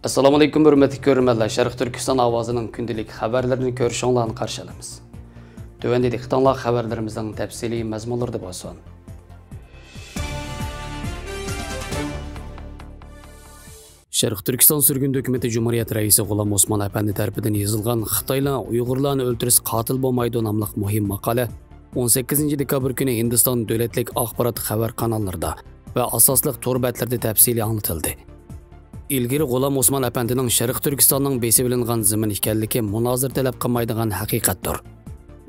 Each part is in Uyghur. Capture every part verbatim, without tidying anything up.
ئەسسالامۇئەلەيكۇم، ھۆرمەتلىك كۆرۈرمەنلەر، شەرقىي تۈركىستان ئاۋازىنىڭ كۈندىلىك خەۋەرلىرىنى كۆرۈشۈڭلارنى قارشى ئالىمىز. تۆۋەندە دىققىتىڭلار خەۋەرلىرىمىزنىڭ تەپسىلىي مەزمۇنلىرىدا بولسۇن. شەرقىي تۈركىستان سۈرگۈندە ھۆكۈمىتى جۇمھۇرىيەت رەئىسى غۇلام ئوسمان ئەپەندى تەرىپىدىن يېزىلغان خىتايلار ئۇيغۇرلارنى ئۆلتۈرسە قاتىل بولمايدۇ ناملىق مۇھىم ماقالە ئون سەككىزىنچى دېكابىر كۈنى ھىندىستان دۆلەتلىك ئاخبارات خەۋەر قاناللىرىدا ۋە ئاساسلىق تور بەتلىرىدە تەپسىلىي ئاڭلىتىلدى. ئىلگىرى غۇلام ئوسمان ئەپەندىنىڭ شەرقىي تۈركىستاننىڭ بېسىۋېلىنغان زېمىن ئىكەنلىكى مۇنازىرە تەلەپ قىلمايدىغان ھەقىقەتتۇر.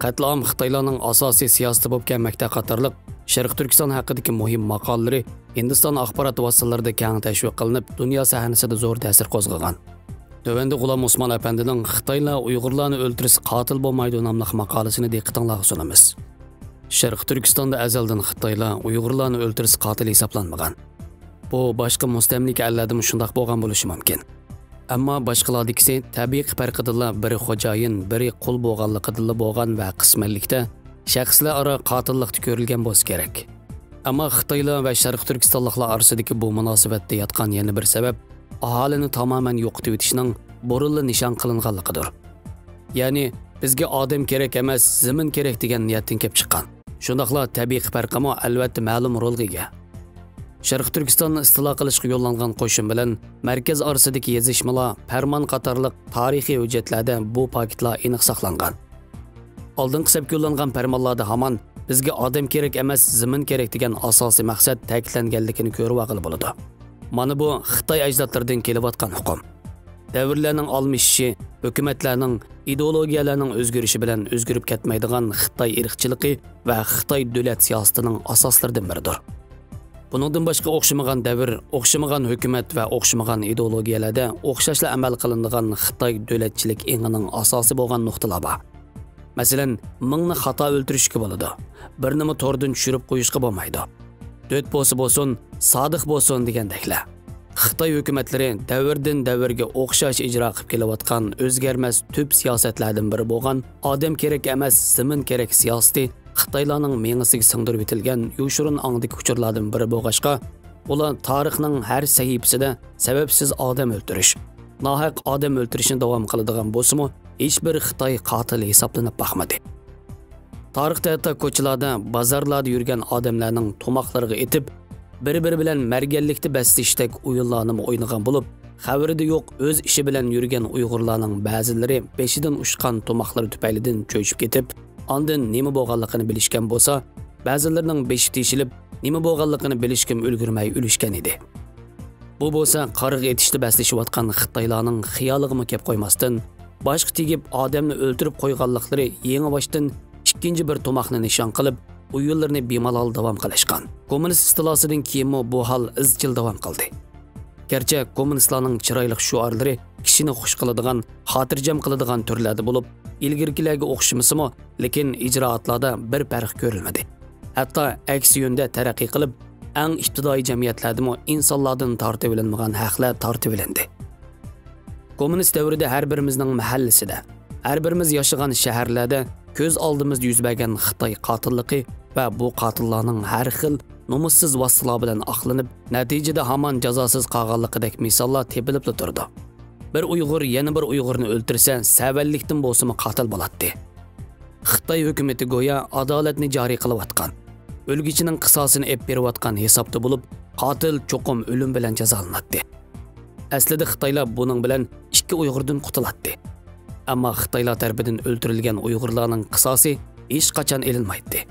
قەتلىئام خىتايلارنىڭ ئاساسىي سىياسىتى بولۇپ كەلمەكتە قاتارلىق شەرقىي تۈركىستان ھەققىدىكى مۇھىم ماقالىلىرى ھىندىستان ئاخبارات ۋاسىتىلىرىدا كەڭ تەشۋىق قىلىنىپ، دۇنيا سەھنىسىدە زور تەسىر قوزغىغان. تۆۋەندە غۇلام ئوسمان ئەپەندىنىڭ خىتايلار ئۇيغۇرلارنى ئۆلتۈرسە قاتىل بولمايدۇ ناملىق ماقالىسىنى دىققىتىڭلارغا سۇنىمىز. شەرقىي تۈركىستاندا ئەزەلدىن خىتايلار ئۇيغۇرلارنى ئۆلتۈرسە قاتىل ھېسابلانمىغان. بۇ باشقا مۇستەملىكە ئەللەردىمۇ شۇنداق بولغان بولۇشى مۇمكىن. ئەمما باشقىلاردىكىسى تەبىئىي پەرقىدىنلا بىرى خوجايىن، بىرى قۇل بولغانلىقىدىنلا بولغان ۋە قىسمەنلىكتە شەخسلەر ئارا قاتىللىقتا كۆرۈلگەن بولسا كېرەك. ئەمما خىتايلار ۋە شەرقىي تۈركىستانلىقلار ئارىسىدىكى بۇ مۇناسىۋەتتە ياتقان يەنە بىر سەۋەب ئاھالىنى تامامەن يوقىتىۋېتىشنىڭ بۇرۇنلا نىشان قىلىنغانلىقىدۇر. يەنى، بىزگە ئادەم كېرەك ئەمەس، زېمىن كېرەك دېگەن نىيەتتىن كېلىپ چىققان. شۇنداقلا تەبىئىي پەرقىمۇ ئەلۋەتتە مەلۇم رولغا ئىگە. شەرقىي تۈركىستاننى ئىستىلا قىلىشقا يوللانغان قوشۇن بىلەن مەركەز ئارىسىدىكى يېزىشمىلار، پەرمان قاتارلىق تارىخىي ھۆججەتلەردە بۇ پاكىتلار ئېنىق ساقلانغان. ئالدىنقى سەپكە يوللانغان پەرمانلاردا ھامان بىزگە ئادەم كېرەك ئەمەس، زېمىن كېرەك دېگەن ئاساسىي مەقسەت تەكىتلەنگەنلىكىنى كۆرۈۋالغىلى بولىدۇ. مانا بۇ خىتاي ئەجدادلىرىدىن كېلىۋاتقان ئۇقۇم. دەۋرلەرنىڭ ئالمىشىشى، ھۆكۈمەتلەرنىڭ، ئىدېئولوگىيەلەرنىڭ ئۆزگىرىشى بىلەن ئۆزگىرىپ كەتمەيدىغان خىتاي ئىرقچىلىقى ۋە خىتاي دۆلەت سىياسىتىنىڭ ئاساسلىرىدىن بىرىدۇر. بۇنىڭدىن باشقا ئوخشىمىغان دەۋر، ئوخشىمىغان ھۆكۈمەت ۋە ئوخشىمىغان ئىدېئولوگىيەلەردە ئوخشاشلا ئەمەل قىلىنىدىغان خىتاي دۆلەتچىلىك ئېڭىنىڭ ئاساسى بولغان نۇقتىلار بار. مەسىلەن، مىڭنى خاتا ئۆلتۈرۈشكە بولىدۇ، بىرنىمۇ توردىن چۈشۈرۈپ قويۇشقا بولمايدۇ. دۆت بولسا بولسۇن، سادىق بولسۇن دېگەندەكلەر. خىتاي ھۆكۈمەتلىرى دەۋردىن دەۋرگە ئوخشاش ئىجرا قىلىپ كېلىۋاتقان ئۆزگەرمەس تۈپ سىياسەتلەردىن بىرى بولغان ئادەم كېرەك ئەمەس، زېمىن كېرەك سىياسىتى خىتايلارنىڭ مېڭىسىگە سىڭدۈرۈۋېتىلگەن يوشۇرۇن ئاڭدىكى ئۇچۇرلاردىن بىرى بولغاچقا، ئۇلار تارىخنىڭ ھەر سەھىپىسىدە سەۋەبسىز ئادەم ئۆلتۈرۈش، ناھەق ئادەم ئۆلتۈرۈشنى داۋام قىلىدىغان بولسىمۇ، ھېچبىر خىتاي قاتىلى ھېسابلىنىپ باقمىدى. تارىختا ھەتتا كوچىلاردا، بازارلاردا يۈرگەن ئادەملەرنىڭ تۇماقلىرىغا ئېتىپ، بىر-بىرى بىلەن مەرگەنلىكتە بەسلىشىشتەك ئويۇنلارنىمۇ ئوينىغان بولۇپ، خەۋىرىدە يوق ئۆز ئىشى بىلەن يۈرگەن ئۇيغۇرلارنىڭ بەزىلىرى بېشىدىن ئۇچقان تۇماقلىرى تۈپەيلىدىن چۆچۈپ كېتىپ، ئاندىن نېمە بولغانلىقىنى بىلىشكەن بولسا، بەزىلىرىنىڭ بېشى تېشىلىپ، نېمە بولغانلىقىنى بىلىشكىمۇ ئۈلگۈرمەي ئۆلۈشكەن ئىدى. بۇ بولسا قارىغا ئېتىشتا بەسلىشىۋاتقان خىتايلارنىڭ خىيالىغىمۇ كەپ قويماستىن، باشقا تېگىپ ئادەمنى ئۆلتۈرۈپ قويغانلىقلىرى يېڭىۋاشتىن ئىككىنچى بىر تۇماقنى نىشان قىلىپ، ئويۇنلىرىنى بىمالال داۋام قىلىشقان. كوممۇنىست ئىستىلاسىدىن كېيىنمۇ بۇ ھال ئىزچىل داۋام قىلدى. گەرچە كوممۇنىستلارنىڭ چىرايلىق شوئارلىرى كىشىنى خۇش قىلىدىغان، خاتىرجەم قىلىدىغان تۈرلەردە بولۇپ، ئىلگىرىكىلەرگە ئوخشىمىسىمۇ، لېكىن ئىجرائاتلاردا بىر پەرق كۆرۈلمىدى. ھەتتا ئەكسى يۆندە تەرەققىي قىلىپ، ئەڭ ئىپتىدائىي جەمئىيەتلەردىمۇ ئىنسانلاردىن تارتىۋېلىنمىغان ھەقلەر تارتىۋېلىندى. كوممۇنىست دەۋرىدە ھەر بىرىمىزنىڭ مەھەللىسىدە، ھەر بىرىمىز ياشىغان شەھەرلەردە كۆز ئالدىمىزدا يۈز بەرگەن خىتاي قاتىللىقى ۋە بۇ قاتىللارنىڭ ھەر خىل نومۇسسىز ۋاسىتىلار بىلەن ئاقلىنىپ، نەتىجىدە ھامان جازاسىز قالغانلىقىدەك مىساللار تېپىلىپلا تۇرىدۇ. بىر ئۇيغۇر يەنە بىر ئۇيغۇرنى ئۆلتۈرسە، سەۋەنلىكتىن بولسىمۇ قاتىل بولاتتى. خىتاي ھۆكۈمىتى گويا ئادالەتنى جارى قىلىۋاتقان، ئۆلگۈچىنىڭ قىساسىنى ئېلىپ بېرىۋاتقان ھېسابتا بولۇپ، قاتىل چوقۇم ئۆلۈم بىلەن جازالىناتتى. ئەسلىدە خىتايلار بۇنىڭ بىلەن ئىككى ئۇيغۇردىن قۇتۇلاتتى. ئەمما خىتايلار تەرىپىدىن ئۆلتۈرۈلگەن ئۇيغۇرلارنىڭ قىساسى ھېچقاچان ئېلىنمايتتى.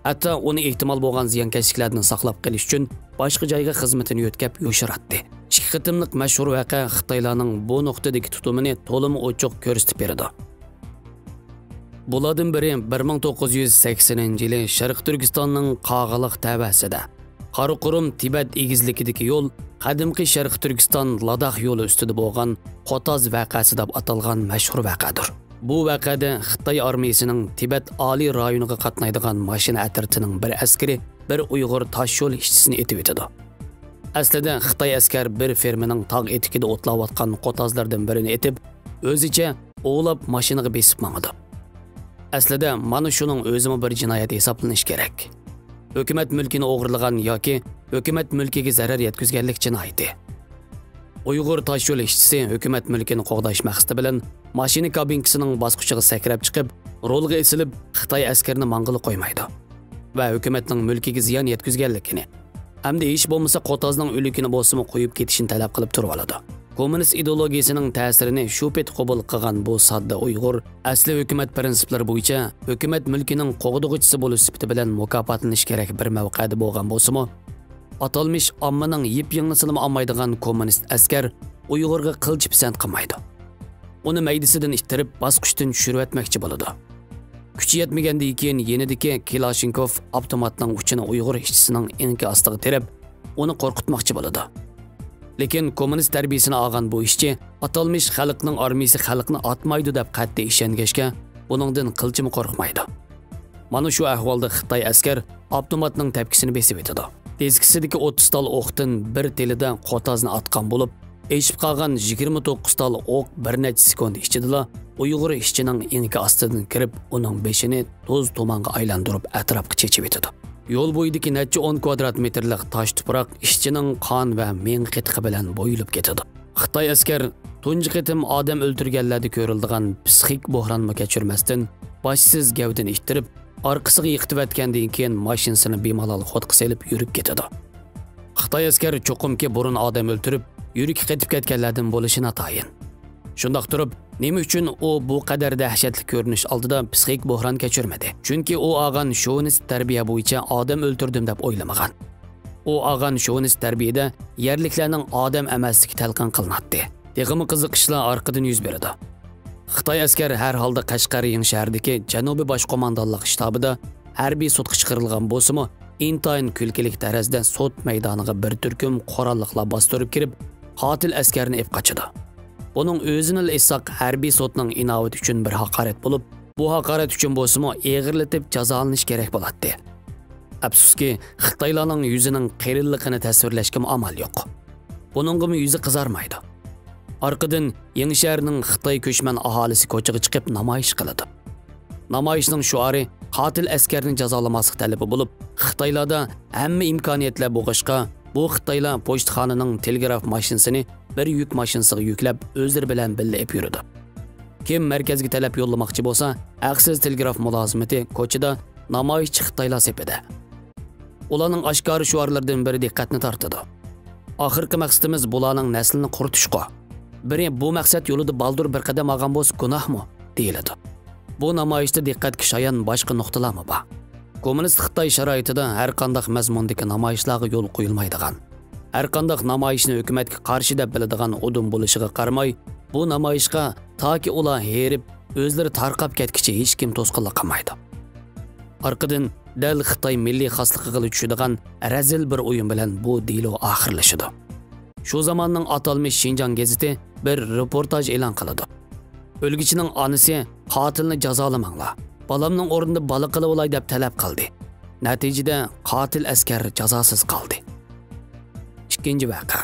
ھەتتا ئۇنى ئېھتىمال بولغان زىيانكەشلىكلەردىن ساقلاپ قېلىش ئۈچۈن باشقا جايغا خىزمىتىنى يۆتكەپ يوشۇراتتى. ئىككى قېتىملىق مەشھۇر ۋەقە خىتايلارنىڭ بۇ نۇقتىدىكى تۇتۇمىنى تولىمۇ ئوچۇق كۆرسىتىپ بېرىدۇ. بۇلاردىن بىرى بىر مىڭ توققۇز يۈز سەكسىنىنچى يىلى شەرقىي تۈركىستاننىڭ قاغىلىق تەۋەسىدە، قاراقۇرۇم تىبەت ئېگىزلىكىدىكى يول، قەدىمكى شەرقىي تۈركىستان لاداخ يولى ئۈستىدە بولغان قوتاز ۋەقەسى دەپ ئاتالغان مەشھۇر ۋەقەدۇر. بۇ ۋەقەدە خىتاي ئارمىيىسىنىڭ تىبەت ئالىي رايونىغا قاتنايدىغان ماشىنا ئەترىتىنىڭ بىر ئەسكىرى بىر ئۇيغۇر تاش يول ئىشچىسىنى ئېتىۋېتىدۇ. ئەسلىدە خىتاي ئەسكەر بىر فېرمىنىڭ تاغ ئېتىكىدە ئوتلاۋاتقان قوتازلىرىدىن بىرىنى ئېتىپ، ئۆزىچە ئوۋلاپ ماشىنىغا بېسىپ ماڭىدۇ. ئەسلىدە مانا شۇنىڭ ئۆزىمۇ بىر جىنايەت ھېسابلىنىشى كېرەك. ھۆكۈمەت مۈلكىنى ئوغرىلىغان ياكى ھۆكۈمەت مۈلكىگە زەرەر يەتكۈزگەنلىك جىنايىتى. ئۇيغۇر تاشيول ئىشچىسى ھۆكۈمەت مۈلكىنى قوغداش مەقسىتى بىلەن ماشىنا كابىنكىسىنىڭ باسقۇچىغا سەكرەپ چىقىپ، رولغا ئېسىلىپ، خىتاي ئەسكىرىنى ماڭغىلى قويمايدۇ ۋە ھۆكۈمەتنىڭ مۈلكىگە زىيان يەتكۈزگەنلىكىنى، ھەمدە ھېچ بولمىسا قوتازنىڭ ئۆلۈكىنى بولسىمۇ قويۇپ كېتىشىنى تەلەپ قىلىپ تۇرۇۋالىدۇ. كوممۇنىست ئىدېئولوگىيىسىنىڭ تەسىرىنى شۇ پېتى قوبۇل قىلغان بۇ ساددا ئۇيغۇر ئەسلى ھۆكۈمەت پىرىنسىپلىرى بويىچە ھۆكۈمەت مۈلكىنىڭ قوغدىغۇچىسى بولۇش سۈپىتى بىلەن مۇكاپاتلىنىش كېرەك بىر مەۋقەدە بولغان بولسىمۇ، ئاتالمىش ئاممىنىڭ يىپ يىڭنىسىنىمۇ ئالمايدىغان كوممۇنىست ئەسكەر ئۇيغۇرغا قىلچە پىسەنت قىلمايدۇ. ئۇنى مەيدىسىدىن ئىتتىرىپ، باسقۇچتىن چۈشۈرۈۋەتمەكچى بولىدۇ. كۈچى يەتمىگەندىن كېيىن يېنىدىكى كلاشنكوف ئاپتوماتنىڭ ئۇچىنى ئۇيغۇر ئىشچىسىنىڭ ئېڭىكى ئاستىغا تىرەپ، ئۇنى قورقۇتماقچى بولىدۇ. لېكىن كوممۇنىست تەربىيىسىنى ئالغان بۇ ئىشچى ئاتالمىش خەلقنىڭ ئارمىيىسى خەلقنى ئاتمايدۇ دەپ قەتئىي ئىشەنگەچكە، بۇنىڭدىن قىلچىمۇ قورقمايدۇ. مانا شۇ ئەھۋالدا خىتاي ئەسكەر ئاپتوماتنىڭ تەپكىسىنى بېسىۋېتىدۇ. دىسكىسىدىكى ئوتتۇز تال ئوقتىن بىر تېلىدا قوتازنى ئاتقان بولۇپ، ئېشىپ قالغان يىگىرمە توققۇز تال ئوق بىر نەچچە سېكۇنت ئىچىدىلا ئۇيغۇر ئىشچىنىڭ ئېڭىكى ئاستىدىن كىرىپ، ئۇنىڭ بېشىنى توز-تومانغا ئايلاندۇرۇپ، ئەتراپقا چېچىۋېتىدۇ. يول بويىدىكى نەچچە ئون كۋادرات مېتىرلىق تاش تۇپراق ئىشچىنىڭ قان ۋە مېڭە قېتىقى بىلەن بويىلىپ كېتىدۇ. خىتاي ئەسكەر تۇنجى قېتىم ئادەم ئۆلتۈرگەنلەردە كۆرۈلىدىغان پسىخىك بوھرانمۇ كەچۈرمەستىن، باشسىز گەۋدىنى ئىتتىرىپ، ئارقىسىغا يىقىتىۋەتكەندىن كېيىن، ماشىنىسىنى بىمالال خودقا سېلىپ يۈرۈپ كېتىدۇ. خىتاي ئەسكەر چوقۇمكى بۇرۇن ئادەم ئۆلتۈرۈپ، يۈرىكى قېتىپ كەتكەنلەردىن بولۇشى ناتايىن. شۇنداق تۇرۇپ، نېمە ئۈچۈن ئۇ بۇ قەدەر دەھشەتلىك كۆرۈنۈش ئالدىدا پسىخىك بوھران كەچۈرمىدى؟ چۈنكى ئۇ ئالغان شوۋىنىست تەربىيە بويىچە ئادەم ئۆلتۈردۈم دەپ ئويلىمىغان. ئۇ ئالغان شوۋىنىست تەربىيىدە يەرلىكلەرنىڭ ئادەم ئەمەسلىكى تەلقىن قىلىناتتى. تېخىمۇ قىزىق ئىشلار ئارقىدىن يۈز بېرىدۇ. خىتاي ئەسكەر ھەر ھالدا قەشقەر يېڭىشەھەردىكى جەنۇبىي باش قوماندانلىق شتابىدا ھەربىي سوتقا چىقىرىلغان بولسىمۇ، ئىنتايىن كۈلكىلىك تەرەزدە سوت مەيدانىغا بىر تۈركۈم قوراللىقلار باستۇرۇپ كىرىپ، قاتىل ئەسكەرنى ئېلىپ قاچىدۇ. بۇنىڭ ئۆزىنىلا ئېيتساق، ھەربىي سوتنىڭ ئىناۋىتى ئۈچۈن بىر ھاقارەت بولۇپ، بۇ ھاقارەت ئۈچۈن بولسىمۇ ئېغىرلىتىپ جازالىنىش كېرەك بولاتتى. ئەپسۇسكى، خىتايلارنىڭ يۈزىنىڭ قېلىنلىقىنى تەسۋىرلەشكىمۇ ئامال يوق. بۇنىڭغىمۇ يۈزى قىزارمايدۇ. ئارقىدىن يېڭىشەھەرنىڭ خىتاي كۆچمەن ئاھالىسى كوچىغا چىقىپ نامايىش قىلىدۇ. نامايىشنىڭ شوئارى قاتىل ئەسكەرنى جازالىماسلىق تەلىپى بولۇپ، خىتايلاردا ھەممە ئىمكانىيەتلەر بولغاچقا، بۇ خىتايلار پوچتىخانىنىڭ تېلېگراف ماشىنىسىنى بىر يۈك ماشىنىسىغا يۈكلەپ، ئۆزلىرى بىلەن بىللە ئېلىپ يۈرىدۇ. كىم مەركەزگە تەلەپ يوللىماقچى بولسا، ھەقسىز تېلېگراف مۇلازىمىتى كوچىدا نامايىشچى خىتايلار سېپىدە. ئۇلارنىڭ ئاشكارا شوئارلىرىدىن بىرى دىققەتنى تارتىدۇ. «ئاخىرقى مەقسىتىمىز بۇلارنىڭ نەسلىنى قۇرۇتۇشقۇ. بىرى بۇ مەقسەت يولىدا بالدۇر بىر قەدەم ئالغان بولسا گۇناھمۇ؟» دېيىلىدۇ. بۇ نامايىشتا دىققەتكە شايان باشقا نۇقتىلارمۇ بار. كوممۇنىست خىتاي شارائىتىدا ھەر قانداق مەزمۇندىكى نامايىشلارغا يول قويۇلمايدىغان، ھەر قانداق نامايىشنى ھۆكۈمەتكە قارشى دەپ بىلىدىغان ئۇدۇم بولۇشىغا قارىماي، بۇ نامايىشقا تاكى ئۇلار ھېرىپ، ئۆزلىرى تارقاپ كەتكىچە ھېچكىم توسقۇنلۇق قىلمايدۇ. ئارقىدىن دەل خىتاي مىللىي خاسلىقىغىلا چۈشىدىغان رەزىل بىر ئويۇن بىلەن بۇ دېلو ئاخىرلىشىدۇ. شۇ زاماننىڭ ئاتالمىش شىنجاڭ گېزىتى بىر رېپورتاژ ئېلان قىلىدۇ. ئۆلگۈچىنىڭ ئانىسى «قاتىلنى جازالىماڭلار، بالامنىڭ ئورنىدا بالا قىلىۋالاي» دەپ تەلەپ قىلدى. نەتىجىدە قاتىل ئەسكەر جازاسىز قالدى. ئىككىنچى ۋەقە.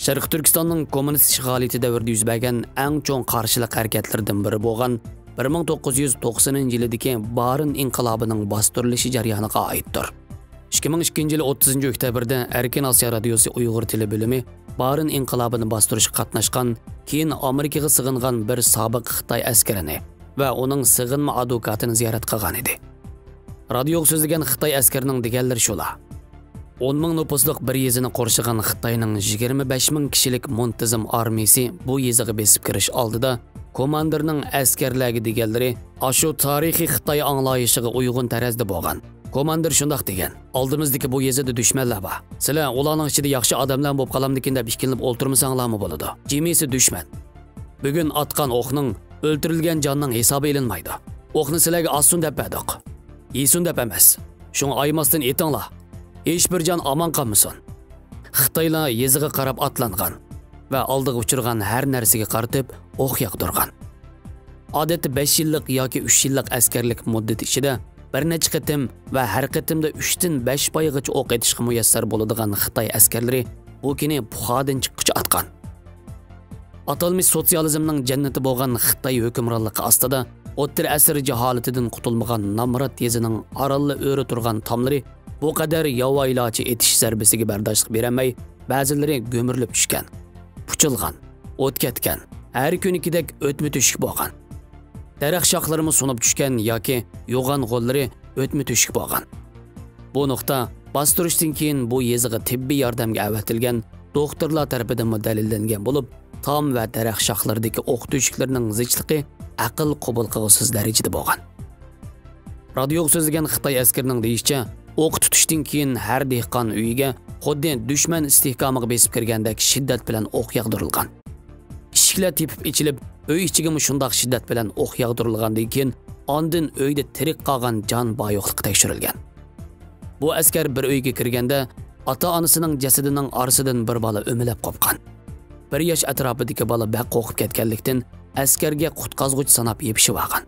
شەرقىي تۈركىستاننىڭ كوممۇنىست ئىشغالىيىتى دەۋرىدە يۈز بەرگەن ئەڭ چوڭ قارشىلىق ھەرىكەتلىرىدىن بىرى بولغان بىر مىڭ توققۇز يۈز توقسىنىنچى يىلىدىكى بارىن ئىنقىلابىنىڭ باستۇرۇلۇشى جەريانىغا ئائىتتۇر. ئىككى مىڭ ئىككىنچى يىلى ئوتتۇزىنچى ئۆكتەبىردە ئەركىن ئاسىيا رادىيوسى ئۇيغۇر تىلى بۆلۈمى بارىن ئىنقىلابىنى باستۇرۇشقا قاتناشقان، كېيىن ئامېرىكىغا سىغىنغان بىر سابىق خىتاي ئەسكىرىنى ۋە ئۇنىڭ سېغىنما ئادۋوكاتىنى زىيارەت قىلغانىدى. رادىيوغا سۆزلىگەن خىتاي ئەسكىرىنىڭ دېگەنلىرى شۇلار. ئون مىڭ نوپۇسلۇق بىر يېزىنى قورشىغان خىتاينىڭ يىگىرمە بەش مىڭ كىشىلىك مۇنتىزىم ئارمىيىسى بۇ يېزىغا بېسىپ كىرىش ئالدىدا، كوماندىرنىڭ ئەسكەرلەرگە دېگەنلىرى ئاشۇ تارىخىي خىتاي ئاڭلايىشىغا ئۇيغۇن تەرەزدە بولغان. كوماندىر شۇنداق دېگەن: «ئالدىمىزدىكى بۇ يېزىدا دۈشمەنلەر بار. سىلەر ئۇلارنىڭ ئىچىدە ياخشى ئادەملەرمۇ بولۇپ قالامدىكىن دەپ ئىككىلىنىپ ئولتۇرمىساڭلارمۇ بولىدۇ. جىمىسى دۈشمەن. بۈگۈن ئاتقان ئوقنىڭ، ئۆلتۈرۈلگەن جاننىڭ ھېسابى ئېلىنمايدۇ. ئوقنى سىلەرگە ئاتسۇن دەپ بەردۇق. يېسۇن دەپ ئەمەس. شۇڭا ئايىماستىن ئېتىڭلار. ھېچبىر جان ئامان قالمىسۇن.» خىتايلار يېزىغا قاراپ ئاتلانغان ۋە ئالدىغا ئۇچرىغان ھەر نەرسىگە قارىتىپ ئوق ياغدۇرغان. ئادەتتە بەش يىللىق ياكى ئۈچ يىللىق ئەسكەرلىك مۇددىتى ئىچىدە بىر نەچچە قېتىم ۋە ھەر قېتىمدا ئۈچتىن بەش پايغىچە ئوق ئېتىشقا مۇيەسسەر بولىدىغان خىتاي ئەسكەرلىرى بۇ كۈنى پۇخادىن چىققۇچە ئاتقان. ئاتالمىش سوتسىيالىزمنىڭ جەننىتى بولغان خىتاي ھۆكۈمرانلىقى ئاستىدا ئوتتۇرا ئەسىر جاھالىتىدىن قۇتۇلمىغان نامرات يېزىنىڭ ئارانلا ئۆرە تۇرغان تاملىرى بۇ قەدەر ياۋايىلاچە ئېتىش زەربىسىگە بەرداشلىق بېرەلمەي، بەزىلىرى گۈمۈرۈلۈپ چۈشكەن. پۇچۇلغان، ئوت كەتكەن، ھەر كۈنىكىدەك ئۆتمە تۆشۈك بولغان. دەرەخ شاخلىرىمۇ سۇنۇپ چۈشكەن ياكى يوغان غوللىرى ئۆتمە تۆشۈك بولغان. بۇ نۇقتا باستۇرۇشتىن كېيىن بۇ يېزىغا تېببىي ياردەمگە ئەۋەتىلگەن دوختۇرلار تەرىپىدىنمۇ دەلىللەنگەن بولۇپ، تام ۋە دەرەخ شاخلىرىدىكى ئوق تۆشۈكلىرىنىڭ زىچلىقى ئەقىل قوبۇل قىلغۇسىز دەرىجىدە بولغان. رادىيوغا سۆزلىگەن خىتاي ئەسكىرىنىڭ دېيىشىچە، ئوق تۇتۇشتىن كېيىن ھەر دېھقان ئۆيىگە خۇددى دۈشمەن ئىستىھكامىغا بېسىپ كىرگەندەك شىددەت بىلەن ئوق ياغدۇرۇلغان. ئىشىكلەر تېپىپ ئېچىلىپ، ئۆي ئىچىگىمۇ شۇنداق شىددەت بىلەن ئوق ياغدۇرۇلغاندىن كېيىن، ئاندىن ئۆيدە تىرىك قالغان جان بار-يوقلۇقى تەكشۈرۈلگەن. بۇ ئەسكەر بىر ئۆيگە كىرگەندە، ئاتا-ئانىسىنىڭ جەسىتىنىڭ ئارىسىدىن بىر بالا ئۆمىلەپ قوپقان. بىر ياش ئەتراپىدىكى بالا بەك قورقۇپ كەتكەنلىكتىن، ئەسكەرگە قۇتقازغۇچ ساناپ يېپىشىۋالغان.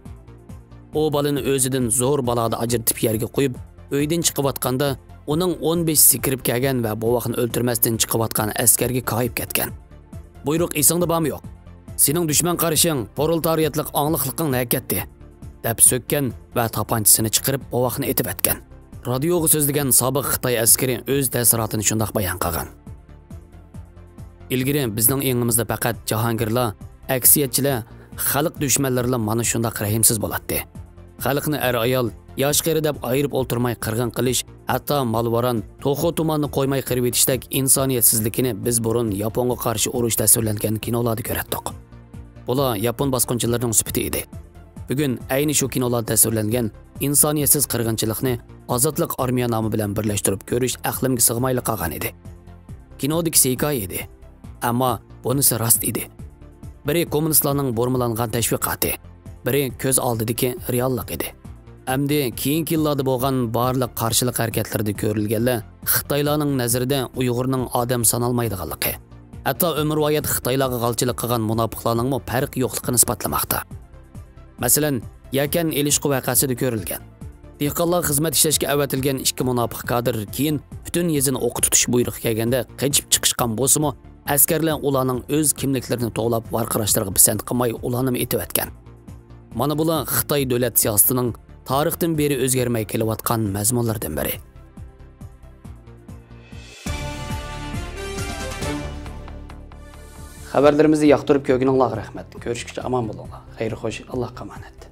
ئۇ بالىنى ئۆزىدىن زور بالادا ئاجرىتىپ يەرگە قويۇپ، ئۆيدىن چىقىۋاتقاندا، ئۇنىڭ ئون بېشى سېكىرىپ كەلگەن ۋە بوۋاقنى ئۆلتۈرمەستىن چىقىۋاتقان ئەسكەرگە كايىپ كەتكەن. «بۇيرۇق ئېسىڭدە بارمۇ يوق؟ سېنىڭ دۈشمەن قارىشىڭ، پرولېتارىياتلىق ئاڭلىقلىقىڭ نەگە كەتتى؟» دەپ سۆككەن ۋە تاپانچىسىنى چىقىرىپ، بوۋاقنى ئېتىۋەتكەن. رادىيوغا سۆزلىگەن سابىق خىتاي ئەسكىرى ئۆز تەسىراتىنى شۇنداق بايان قىلغان. «ئىلگىرى بىزنىڭ ئېڭىمىزدا پەقەت جاھانگىرلار، ئەكسىيەتچىلەر، خەلق دۈشمەنلىرىلا مانا شۇنداق رەھىمسىز بولاتتى. خەلقنى ئەر-ئايال، ياش-قېرى دەپ ئايرىپ ئولتۇرماي قىرغىن قىلىش، ھەتتا مال-ۋاران، توخۇ-توماننى قويماي قىرىۋېتىشتەك ئىنسانىيەتسىزلىكىنى بىز بۇرۇن ياپونغا قارشى ئۇرۇش تەسۋىرلەنگەن كىنولاردا كۆرەتتۇق. بۇلار ياپون باسقۇنچىلىرىنىڭ سۈپىتى ئىدى. بۈگۈن ئەينى شۇ كىنولاردا تەسۋىرلەنگەن ئىنسانىيەتسىز قىرغىنچىلىقنى ئازادلىق ئارمىيە نامى بىلەن بىرلەشتۈرۈپ كۆرۈش ئەقلىمگە سىغمايلا قالغان ئىدى. كىنودىكىسى ھېكايە ئىدى. ئەمما بۇنىسى راست ئىدى. بىرى كوممۇنىستلارنىڭ بۇرمىلانغان تەشۋىقاتى، بىرى كۆز ئالدىدىكى رېئاللىق ئىدى. ئەمدى كېيىنكى يىللاردا بولغان بارلىق قارشىلىق ھەرىكەتلىرىدە كۆرۈلگەنلەر خىتايلارنىڭ نەزىرىدە ئۇيغۇرنىڭ ئادەم سانالمايدىغانلىقى، ھەتتا ئۆمۈرۋايەت خىتايلارغا غالچىلىق قىلغان مۇناپىقلارنىڭمۇ پەرقى يوقلۇقىنى ئىسپاتلىماقتا. مەسىلەن، يەكەن ئېلىشقۇ ۋەقەسىدە كۆرۈلگەن. دېھقانلارغا خىزمەت ئىشلەشكە ئەۋەتىلگەن ئىككى مۇناپىق كادىر كېيىن پۈتۈن يېزىنى ئوققا تۇتۇش بۇيرۇقى كەلگەندە قېچىپ چىقىشقان بولسىمۇ، ئەسكەرلەر ئۇلارنىڭ ئۆز كىملىكلىرىنى توۋلاپ ۋارقىراشلىرىغا پىسەنت قىلماي ئۇلارنىمۇ ئېتىۋەتكەن. مانا بۇلار خىتاي دۆلەت سىياسىتىنىڭ تارىختىن بېرى ئۆزگەرمەي كېلىۋاتقان مەزمۇنلىرىدىن بىرى. خەۋەرلىرىمىزنى ياقتۇرۇپ كۆرگىنىڭلارغا رەھمەت. كۆرۈشكىچە ئامان بولۇڭلار. خەير خوش، ئاللاھقا ئامانەت.